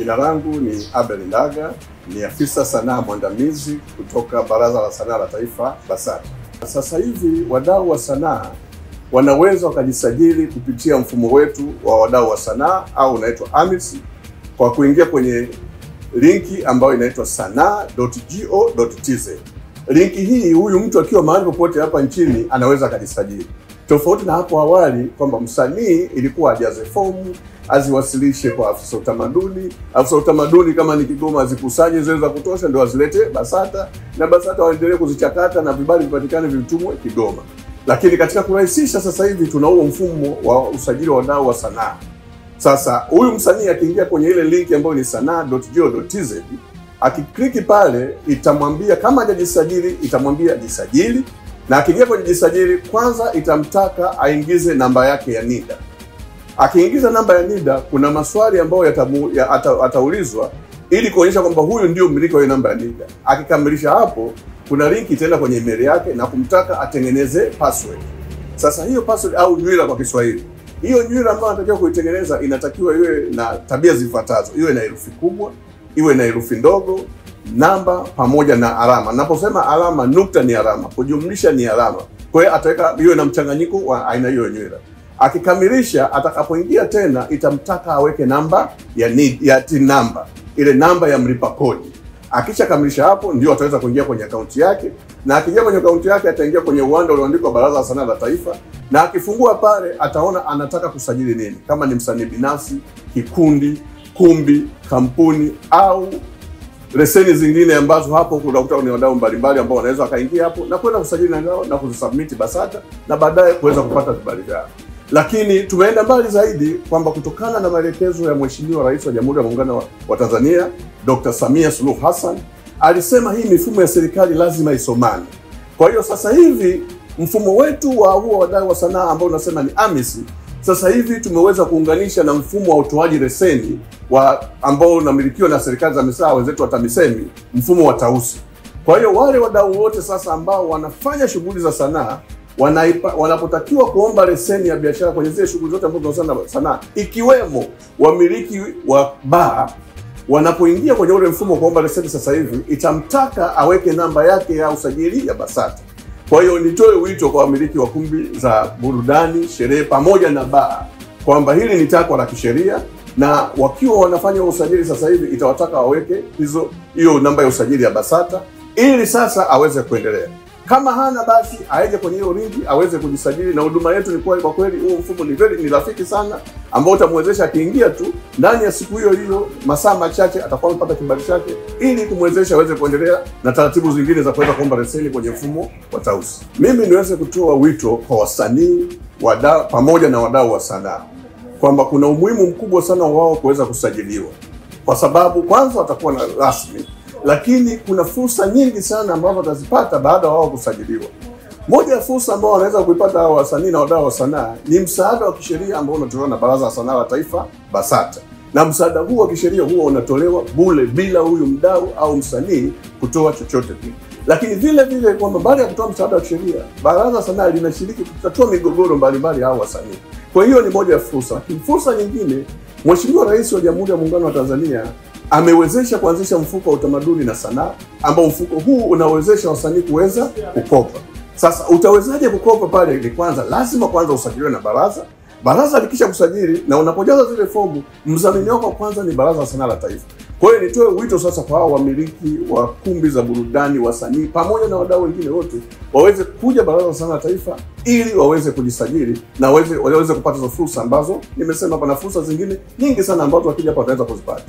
Jina langu ni Abel Ndaga, ni afisa sanaa mwandamizi kutoka Baraza la Sanaa la Taifa BASATA. Sasa hivi wadau wa sanaa wanaweza wakajisajili kupitia mfumo wetu wa wadau wa sanaa au unaitwa AMIS kwa kuingia kwenye linki ambayo inaitwa sanaa.go.tz. Linki hii huyu mtu akiwa mahali popote hapa nchini anaweza akajisajili. Tofauti na hapo awali kwamba msanii ilikuwa ajaze fomu, aziwasilishe kwa afisa utamaduni, afisa utamaduni kama ni Kigoma azikusanye zile za kutosha ndio azilete BASATA, na BASATA waendelee kuzichakata na vibali vipatikane vitumwe Kigoma. Lakini katika kurahisisha sasa hivi tuna huo mfumo wa usajili wa wadau wa sanaa. Sasa huyu msanii akiingia kwenye ile linki ambayo ni sanaa.go.tz, akikliki pale itamwambia kama hajajisajili, itamwambia jisajili, na akiingia kwenye jisajili kwanza itamtaka aingize namba yake ya NIDA. Akiingiza namba ya NIDA kuna maswali ambayo ataulizwa ili kuonyesha kwamba huyu ndio mmiliki wa hiyo namba ya NIDA. Akikamilisha hapo kuna linki itaenda kwenye email yake na kumtaka atengeneze password. Sasa hiyo password au nywila kwa Kiswahili, hiyo nywila ambayo anatakiwa kuitengeneza inatakiwa iwe na tabia zifuatazo: iwe na herufi kubwa, iwe na herufi ndogo, namba pamoja na alama. Naposema alama, nukta ni alama, kujumlisha ni alama. Kwa hiyo ataweka iwe na mchanganyiko wa aina hiyo nywila. Akikamilisha, atakapoingia tena itamtaka aweke namba ya NIDA, ya TIN namba, ile namba ya mlipa kodi. Akishakamilisha hapo ndio ataweza kuingia kwenye akaunti yake, na akiingia kwenye akaunti yake ataingia kwenye uwanda ulioandikwa Baraza la Sanaa la Taifa, na akifungua pale ataona anataka kusajili nini, kama ni msanii binafsi, kikundi, kumbi, kampuni au leseni zingine ambazo hapo unakuta ni wadau mbalimbali ambao wanaweza wakaingia hapo na kwenda kusajili na nao na kuzisubmit BASATA na baadaye kuweza kupata vibali vyao. Lakini tumeenda mbali zaidi kwamba kutokana na maelekezo ya Mheshimiwa Rais wa Jamhuri ya Muungano wa Tanzania Dr. Samia Suluhu Hassan, alisema hii mifumo ya serikali lazima isomane. Kwa hiyo sasa hivi mfumo wetu wa huo wadau wa sanaa ambao unasema ni AMIS, sasa hivi tumeweza kuunganisha na mfumo wa utoaji leseni wa ambao unamilikiwa na serikali za mitaa, wenzetu wa TAMISEMI, mfumo wa Tausi. Kwa hiyo wale wadau wote sasa ambao wanafanya shughuli za sanaa wanapotakiwa kuomba leseni ya biashara kwenye zile shughuli zote ambazo zinahusiana na sanaa, ikiwemo wamiliki wa baa, wanapoingia kwenye ule mfumo kuomba leseni sasa hivi itamtaka aweke namba yake ya usajili ya BASATA. Kwa hiyo nitoe wito kwa wamiliki wa kumbi za burudani, sherehe pamoja na baa kwamba hili ni takwa la kisheria, na wakiwa wanafanya usajili sasa hivi itawataka waweke hiyo namba ya usajili ya BASATA ili sasa aweze kuendelea. Kama hana basi aje kwenye hiyo linki aweze kujisajili, na huduma yetu ni kwa kweli huo mfumo ni very ni rafiki sana, ambao utamwezesha akiingia tu ndani ya siku hiyo hiyo masaa machache atakuwa amepata kibali chake ili kumwezesha aweze kuendelea na taratibu zingine za kuweza kuomba leseni kwenye mfumo wa Tausi. Mimi niweze kutoa wito kwa wasanii wadau pamoja na wadau wa sanaa kwamba kuna umuhimu mkubwa sana wao kuweza kusajiliwa, kwa sababu kwanza watakuwa na rasmi, lakini kuna fursa nyingi sana ambazo watazipata baada wao kusajiliwa. Moja ya fursa ambao wanaweza kuipata hao wasanii na wadau wa sanaa ni msaada wa kisheria ambao unatolewa na Baraza la Sanaa la Taifa BASATA. Na msaada huu wa kisheria huwa unatolewa bure bila huyu mdau au msanii kutoa chochote kile. Lakini vile vile kwamba baada ya kutoa msaada wa kisheria, Baraza la Sanaa linashiriki kutatua migogoro mbalimbali hao wasanii. Kwa hiyo ni moja ya fursa. Lakini fursa nyingine, Mheshimiwa Rais wa Jamhuri ya Muungano wa Tanzania amewezesha kuanzisha mfuko wa utamaduni na sanaa, ambao mfuko huu unawezesha wasanii kuweza kukopa. Sasa utawezaje kukopa pale? Ni kwanza lazima kwanza usajiliwe na baraza. Baraza likisha kusajili na unapojaza zile fomu, mdhamini wako kwanza ni Baraza la Sanaa la Taifa. Kwa hiyo nitoe wito sasa kwa hao wamiliki wa kumbi za burudani, wasanii pamoja na wadau wengine wote waweze kuja Baraza la Sanaa la Taifa ili waweze kujisajili na waweze kupata hizo fursa ambazo nimesema. Pana fursa zingine nyingi sana ambazo wakija hapa wataweza kuzipata.